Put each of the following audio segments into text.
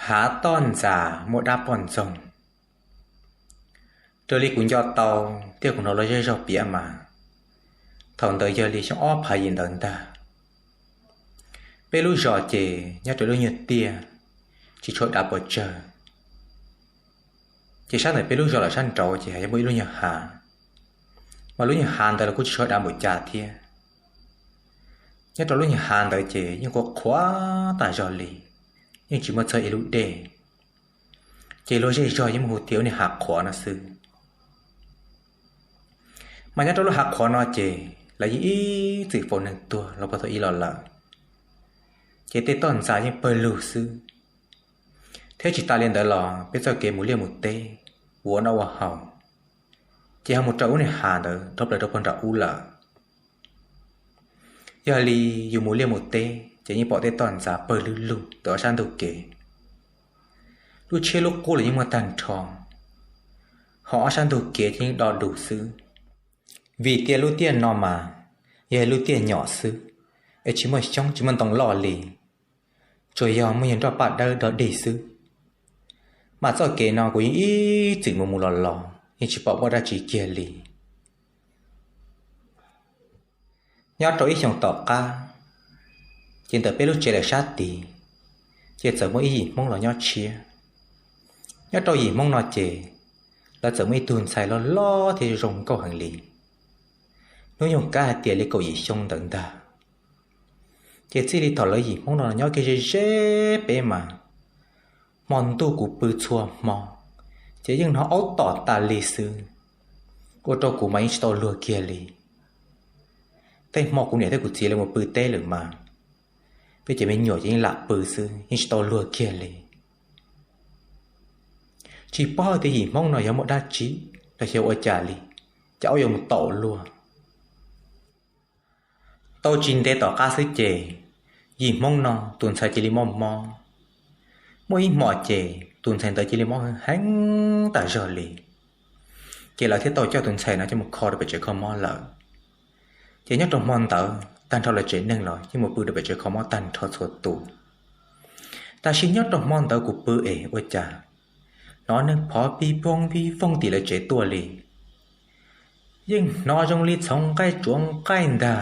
Hav toj ntxas muaj dab poj ntxoog. Raws li kuv nco tau thiab kuv hnov luag zej zog piav mas, thaum ntawd yog li xyoo ob phav yim ntawd ntag. Peb lub zos ces nyob rau lub nyuag tiaj, tsis tshua dav pes tsawg. Ces sab ntawm peb lub zos los sab nraud ces yog muaj ib lub nyuag hav, mas lub nyuag hav ntawd los kuj tsis tshua dav npaum cas thiab. Nyob rau lub nyuag hav ntawd ces yeej qhuav qhuav tas zog li, yeej tsis muaj txog ib lub dej. Ces luag zej zog yeej muaj hu tias ua niag hav qhuav no xwb. Mas nyob rau lub hav qhuav no ces lawv yeej ib txwm faus neeg tuag los puag thaum ub los lawm. Ces tej toj ntxas yeej pawg lug xwb. Thiab tsis tas li ntawd los peb txoj kev mus liaj mus teb, ua noj ua haus, ces ho mus raws ub niag hav ntawd dhau plaws rau puag nram ub lawm. Yog li yus mus liaj mus teb ces yeej pom tej toj ntxas pawg lug lug ntawm ob sab ntug kev. Lub tshiab lub qub los yeej muaj tag nrho, ho ob sab ntug kev ces yeej do dus xwb. Vim tias lub tiaj no mas yog lub tiaj nyom xwb, es tsis muaj xyoob tsis muaj ntoo loj li, tsuas yog muaj yog nroj paj dawb dog dig xwb. Mas txoj kev no kuv yeej ib txwm mus mus los los yeej tsis pom muaj dab tsi kiag li. Nyob rau ib xyoos tom qab, ces ntawm peb lub tsev lawm sab tid, ces txawm muaj ib yim Hmoob los nyob tshiab. Nyob rau yim Hmoob no ces lawv txawm muaj ib tug ntxhais loj loj thiab zoo nkauj heev li, hnub nyoog kav hais tias li kaum yim xyoo ntawd ntag. Ces txij li thaum lawv yim Hmoob no nyob kiag ze ze peb mas, hmo ntuj kuv pw txhua hmo, ces yeej hnov aub tom tas li xwb, ua rau kuv mas yeej tsis tau luag kiag li. Tej hmo kuv niam thiab kuv txiv lawv mus pw teb lawm mas, peb cov me nyuam ces yeej lam pw xwb yeej tsis tau luag kiag li. Tsis paub hais tias yim Hmoob no yog muaj dab tsi los xyov ua cas li, cas aub yuav mus tom luag. Tau tsis ntev tom qab xwb ces yim Hmoob no tus ntxhais cia li mob mob. Muaj ib hmos ces tus ntxhais ntawd cia li mob heev tas zog li, ces lawv thiaj tau coj tus ntxhais no coj mus kho rau pem tsev kho mob lawm. Ces nyob rau hmo ntawd tag nrho lawv tsev neeg los yeej mus pw rau pem tsev kho mob tag nrho txhua tus. Tab sis nyob rau hmo ntawd kuv pw es ua cas hnov neeg phov pib voog pib voog tim lawv tsev tuaj li, yeej hnov zoo li txhoov nqaij tsuav nqaij ntag.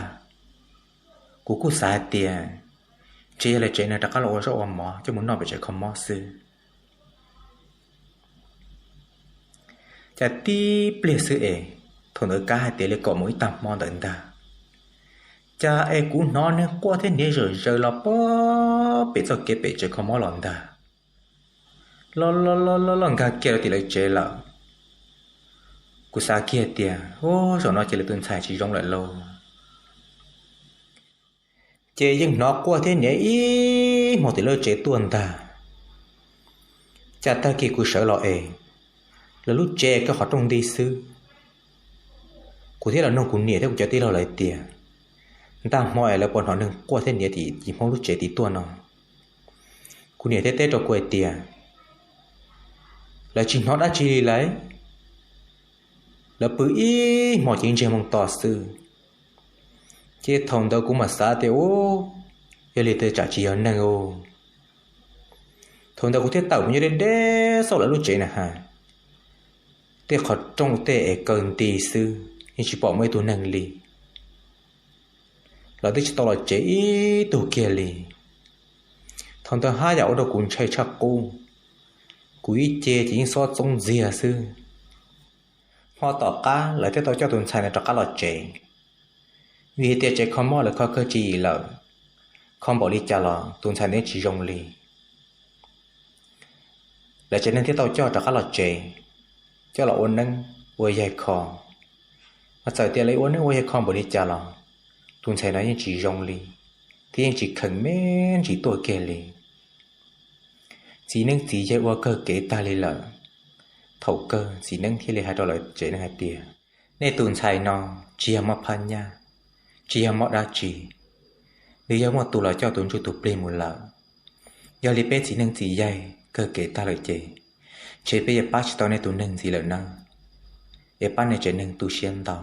Kuv kuj xav hais tias ntshe yog lawv tsev neeg rov qab los ua zaub ua mov coj mus noj pem tsev kho mob xwb. Cas tib pliag xwb es, thaum ntawd kav hais tias li kaum moos ib tag hmo ntawd ntag, cas es kuv hnov neeg quaj thiab hniav zawm zaws los pem txoj kev pem tsev kho mob los ntag. Los los los los nkag kiag rau tim lawv tsev lawm. Kuv xav kiag tias, Ub, zaum no ces lawv tus ntxhais tsis zoo lawm lauj. Ces yeej hnov quaj thiab hniav ib hmos tim lawv tsev tuaj ntag. Cas tag kis kuv sawv los es, lawv lub tsev koj qhov rooj nti xwb. Kuv thiaj los nug kuv niam thiab kuv cov tij laug lawv tias, Ntag hmo es lawv puas hnov neeg quaj thiab hniav tim yim Hmoob lub tsev tid tuaj no? Kuv niam thiaj teb rau kuv hais tias, Lawv tsis hnov dab tsi li lawm. Lawv pw ib hmos ces ntsiag moo to xwb. Ces thaum ntawd kuv mam xav tias, Ub, yog li tej tsam tsis yog neeg u. Thaum ntawd kuv thiaj tawm mus nyob deb deb xauj lawv lub tsev na has, tej qhov rooj tej es kaw nti xwb yeej tsis pom muaj ib tug neeg li. Lawv twb tsis tau los tsev ib tug kiag li. Thaum ntawd haj yam ua rau kuv ntshai tshaj qub. Kuv ib ce ces yeej xob txoob ntxiag xwb. Hmo tom qab lawv thiaj tau coj tus ntxhais ntawd rov qab los tsev, vim hais tias tsev kho mob lawv kho kawg tswv yim lawm, kho npaum li cas los tus ntxhais ntawd tsis zoo li. Lawv tsev neeg thiaj tau coj rov qab los tsev, coj los ua neeb ua yaig kho. Mas txawm tias lawv ua neeb ua yaig kho npaum li cas los tus ntxhais no yeej tsis zoo li, thiab yeej tsis kheev me ntsis tuaj kiag li. Txiv neeb txiv yaig ua kawg kev tag li lawm. Thaum kawg txiv neeb thiaj li hais rau lawv tsev neeg hais tias, Nej tus ntxhais no tsis yog mob phab nyaj, tsis yog mob dab tsi, nws yog muaj tus los coj tus ntsuj tus plig mus lawm. Yog li peb txiv neeb txiv yaig kawg kev tag lawm ces, ntshe peb yuav pab tsis tau nej tus neeg ntxiv lawm nawb, es pab nej tsev neeg tu siab ntau.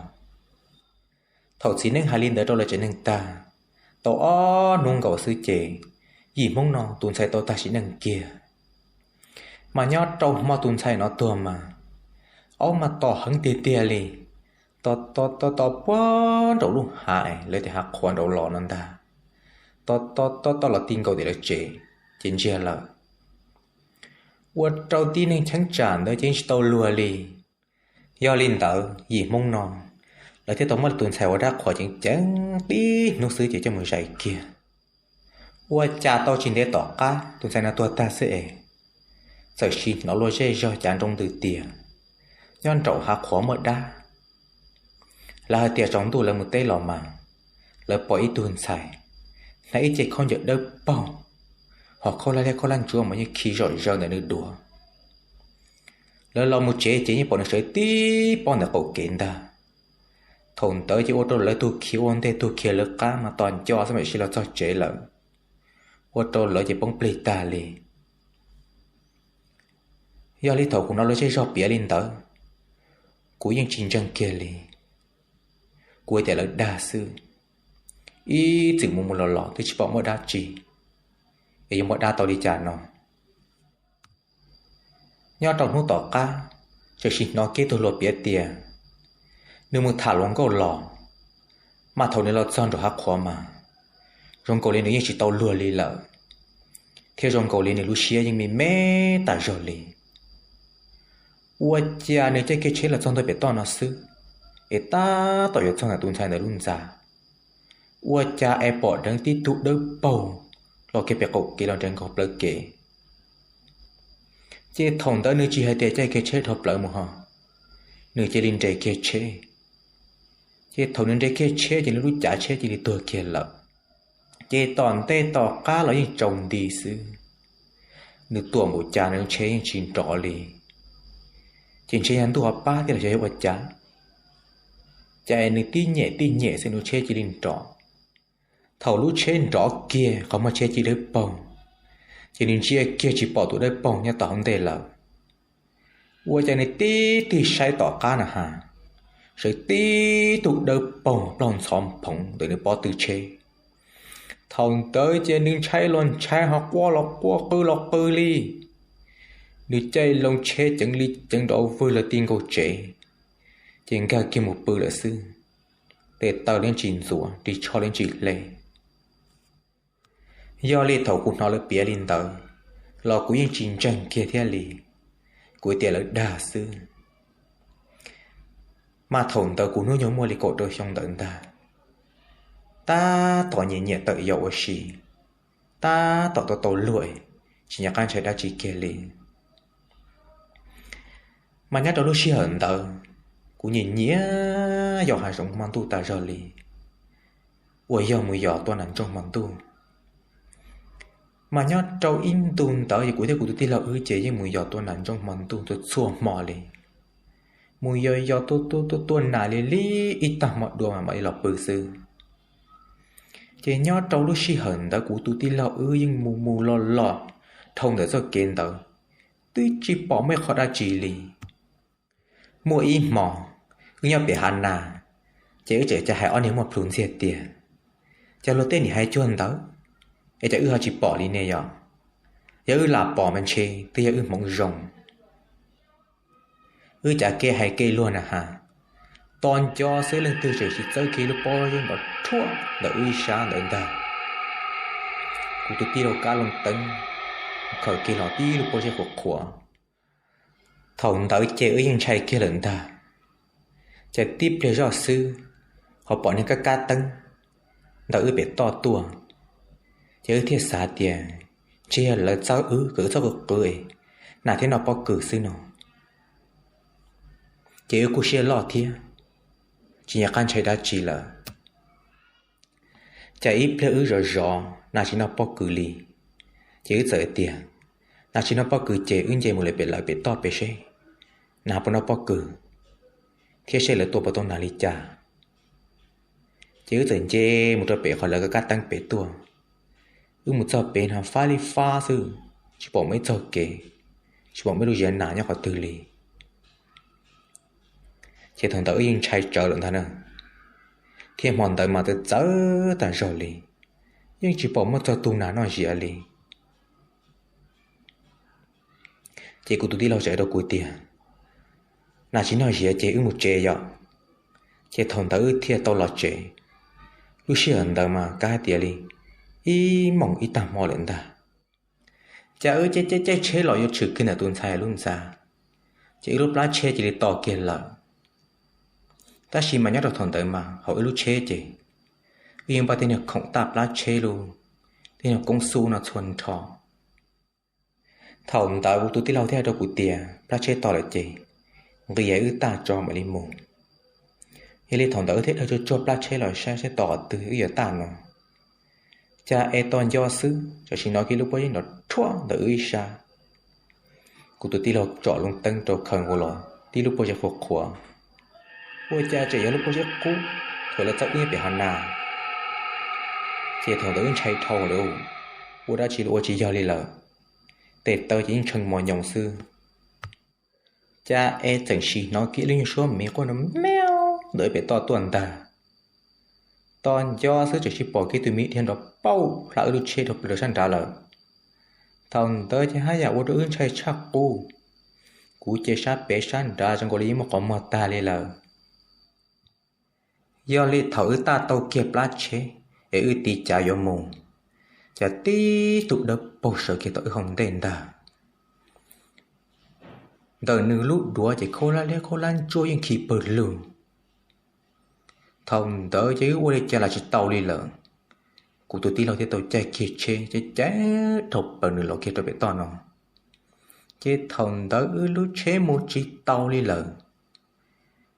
Thaum txiv neeb hais li ntawd rau lawv tsev neeg tag, tau ob hnub nkaus xwb ces yim Hmoob no tus ntxhais tau tag sim neej kiag. Mas nyob rau hmo tus ntxhais no tuag mas, aub mas tom heev tiag tiag li, tom tom tom tom puag nraum lub hav, lawv tias hav qhuav nraud los no ntag. Tom tom tom tom los ti nkaus tim lawv tsev, ces ntsiag lawm. Ua rau tib neeg cheeb tsam ntawd ces yeej tsis tau luag li. Yog li ntawd yim Hmoob no, lawv thiaj tau muab tus ntxhais uas dab qhuas ceev ceev tib hnub xwb ces coj mus zais kiag. Ua cas tau tsis ntev tom qab tus ntxhais no tuag tag xwb es, txawm sim hnov luag zej zog cav nroo ntws tias nyob nraum hav qhuav muaj dab. Lawv hais tias tsaus ntuj lawv mus teb los mas, lawv pom ib tug ntxhais hnav ib ce khaub ncaws dawb paug, hos khaub hlab liab khaub hlab ntsuab mas yeej khi zom zaws ntawm nws duav. Lawv los mus tsev ces yeej pom nws sawv tib pob ntawm qaum kev ntag. Thaum ntawd ces ua rau lawv tug khiav ua ntej tug khiav lawv qab mas tos nco xwb mam sib los txog tsev lawm. Ua rau lawv ces poob plig tag li. Yog li thaum kuv hnov luag zej zog piav li ntawd, kuv yeej tsis ntseeg kiag li. Kuv tias lawv dag xwb, ib txwm mus mus los los twb tsis pom muaj dab tsi, es yuav muaj dab tau li cas no. Nyob rau hnub tom qab, txawm sim hnov kiag tug hluas piav tias nws mus tham hluas nkauj los, mas thaum nws los txog nraum hav qhuav mas, zoo nkaus li nws yeej tsis tau luag li lawm, thiab zoo nkaus li nws lub siab yeej me me tas zog li. Ua cas nws caij kiag tsheb los txog ntua pem toj no xwb, es tab tom yuav txog ntawm tus ntxhais ntawd lub ntxa, ua cas es pom deev tib tug dawb paug los kiag pem qaum kev los nres nkaus plawv kev. Ces thaum ntawd nws tsis hais tias caij kiag tsheb dhau plawv mus ho, nws cia li nres kiag tsheb. Ces thaum nws nres kiag tsheb ces nws lub cav tsheb cia li tuag kiag lawm. Ces tom ntej tom qab los yeej tsaus nti xwb, nws tuam npaum cas nws tsheb yeej tsis nrov li. Ces ntshe yog ntuj ho pab thiab los xyov yog ua cas, cas nws tib nyem tib nyem xwb nws lub tsheb cia li nrov. Thaum lub tsheb nrov kiag qhov muag tsheb cia dawb paug, ces nws ntsia kiag tsis pom tus dawb paug nyob tom hauv ntej lawm. Ua cas nws tib tig saib tom qab na has, sawv tib tug dawb paug plaug ntxhov nphoov ntawm nws pob tw tsheb. Thaum ntawd ces nws ntshai los ntshai ho quaj los quaj qw los qw li. Nws caij loo tsheb ceev li ceev nrov vwg los ti nkaus tsev, ces nkag kiag mus pw lawm xwb. Tes taw li tsis ntxuav, ris tsho li tsis hle. Yog li thaum kuv hnov lawv piav li ntawd los kuv yeej tsis ntseeg kiag thiab li, kuv tias lawv dag xwb. Mas thaum ntawd kuv hnub nyoog muaj li kaum rau xyoo ntawd ntag, tab tom nyiam nyiam tawm yau ua si, tab tom tau tau luag, tsis nco qab ntshai dab tsi kiag li. Mas nyob rau lub sij hawm ntawd, kuv nyiam nyiam yos hav zoov hmo ntuj tas zog li, uas yog mus yos tua nas ntsoog hmo ntuj. Mas nyob rau ib ntu ntawd ces kuv thiab kuv tus tij laug wb ces yeej mus yos tua nas ntsoog hmo ntuj txhua txhua hmo li. Mus yos yos tua tua tua tua nas li li ib tag hmo dua mas mam li los pw xwb. Ces nyob rau lub sij hawm ntawd kuv tus tij laug wb yeej mus mus los los dhau ntawm txoj kev ntawd, twb tsis pom muaj ib qho dab tsi li. Muaj ib hmo, wb nyob pem hav nas, ces wb txawm cia hais ob niag muaj plhus ntxiag tias, cas luag tej niam hais cuag ntawd, es cas wb ho tsis pom li ne yom? Yog wb lam pom mas ntshe twb yog wb hmoov zoo. Wb cav kev hais kev luag na has, tos nco xwb leej twg tseem sim txawb kiag lub pob zeb nrov rhuaj ntawm wb ib sab ntawd ntag. Kuv tus tij laug kab loo teeb, khaws kiag los tib lub pob zeb qhuav qhuav. Thaum ntawd ces wb yeej ntshai kiag lawm ntag. Ces tib pliag zoj xwb, ho pom niag kab kab teeb ntawm wb pem toj tuaj, ces wb thiaj xav tias ntshe yog lawv txawb wb kom wb txhob qw qw, nas thiab noj pob kws xwb no. Ces wb kuj siab loj thiab, tsis nco qab ntshai dab tsi lawm. Ces ib pliag wb zov zov nas tsis noj pob kws li, ces wb txawm tias nas tsis noj pob kws ces wb nce mus lawm pem lawv pem toj pem seb nas puas noj pob kws, thiab seb lawv tua puas tau nas li cas. Ces wb txawm nce mus rau pem qhov lawv kab kab teeb pem tuaj. Wb mus txog pem no fab li fab xwb, tsis pom muaj ib txoj kev, tsis pom muaj ib lub ziav nas nyob qhov twg li. Ces thaum ntawd wb yeej ntshai tsawv lawm ntag na, thiab hmo ntawd mas txawv txawv tas zog li, yeej tsis pom muaj txog tus nas noj ziav li. Ces kuv tus tij laug txawm hais rau kuv tias, Nas tsis noj ziav ces wb mus tsev yom. Ces thaum ntawd wb thiaj tau los tsev. Lub sij hawm ntawd mas kav hais tias li ib moos ib tag hmo lawm ntag. Ces wb caij caij tsheb los yuav tshwm kiag ntawm tus ntxhais lub ntxa, ces wb lub plab tsheb cia li to kiag lawm. Tab sis mas nyob rau thaum ntawd mas hauv wb lub tsheb ces wb yeej npaj tej niag khoom taj plab tsheb lub, tej niag koob xub no txhua nrho. Thaum ntawd kuv tus tij laug thiaj hais rau kuv tias plab tsheb to lawm ces nqis wb taj tso mam li mus. Yog li thaum ntawd wb thiaj dhau tsuag tsuag plab tsheb los saib saib to qhov twg wb yuav taj no. Cas es to nco xwb tam sim hnov kiag lub pob zeb nrov rhuaj ntawm wb ib sab. Kuv tus tij laug tsom lub teeb rau khaws nkaus los tib lub pob zeb qhuav qhuav, ua cas tseem yog lub pob zeb qub thaum lawv txawb wb nyob pem hav nas. Ces thaum ntawd wb ntshai dhau lawm, ua dab tsi los ua tsis yog li lawm, tes taw ces yeej tshee mos nyoos xwb. Cas es txawm sim hnov kiag lub nyuag suab miv quaj nrov meow ntawm pem toj tuaj ntag. To nco xwb txawm sim pom kiag tus miv dhia nrov pauj hla wb lub tsheb dhau plaws rau sab nrad lawm. Thaum ntawd ces haj yam ua rau wb ntshai tshaj qub. Kuv ces sab pem sab nrad zoo nkaus li yeej muaj qhov muag tag li lawm. Yog li thaum wb taj tau kiag plab tsheb es wb tiv cav yuav mus, cas tib tug dawb paug sawv kiag tom wb hauv ntej ntag. Ntawm nws lub duav ces khaub hlab liab khaub hlab ntsuab yeej khi pawg lug. Thaum ntawd ces wb ua li cas los tsis tau li lawm. Kuv tus tij laug thiaj tau caij kiag tsheb cav cav dhau plaws nws los kiag rau pem toj no. Ces thaum ntawd wb lub tsheb mus tsis tau li lawm.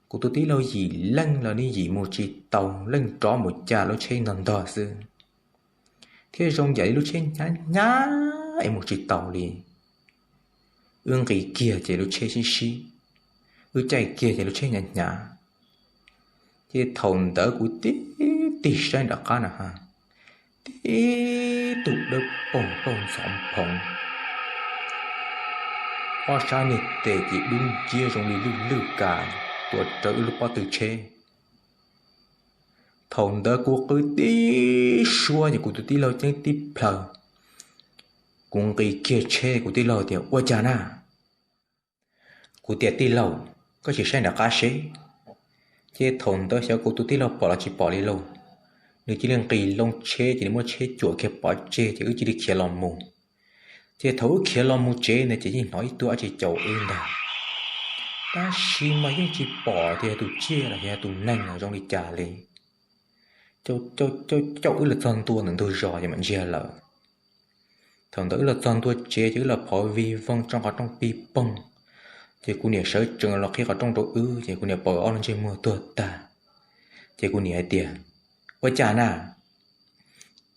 Kuv tus tij laug yim leej los nws yim mus tsis tau, leej rov mus caij lub tsheb ntog ntog xwb, thiab zoo yam li lub tsheb hnyav hnyav es mus tsis tau li. Wb nqis kiag ces lub tsheb sib sib, wb caij kiag ces lub tsheb hnyav hnyav. Ces thaum ntawd kuv tib tig saib nram qab na ha, tib tug dawb paug tauj ntxhov phoov, ob sab niag tes ces dub nciab zoo li lwj lwj kas tuav rawv wb lub pob tw tsheb. Thaum ntawd kuv qw tib suab ces kuv tus tij laug ceeb tib plhaw. Kuv nqis kiag tsheb kuv tij laug tias, Ua cas na? Kuv tias, Tij laug, koj sim saib nram qab seb. Ces thaum ntawd xyov kuv tus tij laug pom los tsis pom li lauj, nws cia li nqis loo tsheb ces nws muab tsheb cuam kiag pov tseg ces wb cia li khiav los mus. Ces thaum wb khiav los mus tsev ntawd ces yeej hnov ib tug dab tsi caum wb ntag, tab sis mas yeej tsis pom tias yog tus tsiaj los yog tus neeg no zoo li cas li. Caum caum caum wb los txog ntua ntawm ntug zos ces mam ntsiag lawm. Thaum ntawd wb los txog ntua tsev ces wb los phov vig voog tso qhov rooj pig poog. Ces kuv niam sawv tsees los qhib qhov rooj rau wb ces kuv niam pom ob lub ntsej muag tuag tag. Ces kuv niam hais tias, Ua cas na?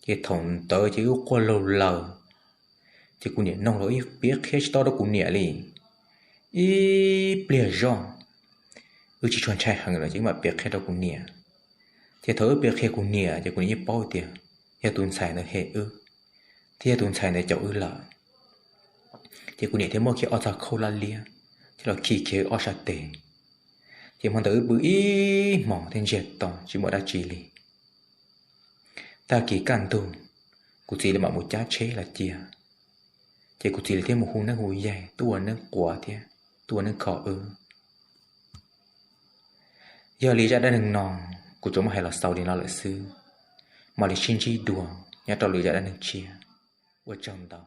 Ces thaum ntawd ces wb quaj laug laws. Ces kuv niam noog los wb piav qhia tsis tau rau kuv niam li. Ib pliag zoj, wb tsis tshua ntshai heev lawm ces wb mam piav qhia rau kuv niam. Ces thaum wb piav qhia kuv niam ces kuv niam yeej paub tias yog tus ntxhais ntawd hem wb, thiab yog tus ntxhais ntawd caum wb lawm. Ces kuv niam thiaj muab kiag ob txog khaub hlab liab coj los khi kiag wb ob sab tes. Ces hmo ntawd wb pw ib hmos thiaj ntsiag to tsis muaj dab tsi li. Tag kis kaj ntug, kuv txiv li mam mus cab tsheb los cia. Ces kuv txiv li thiaj mus hu neeb hu yaig tuaj ua neeb quav thiab tuaj ua neeb kho wb. Yog li zaj dab neeg no kuv tsuas muab hais los xaus li no lawm xwb. Mam li sib ntsib dua nyob rau lwm zaj dab neeg tshiab. Ua tsaug ntau.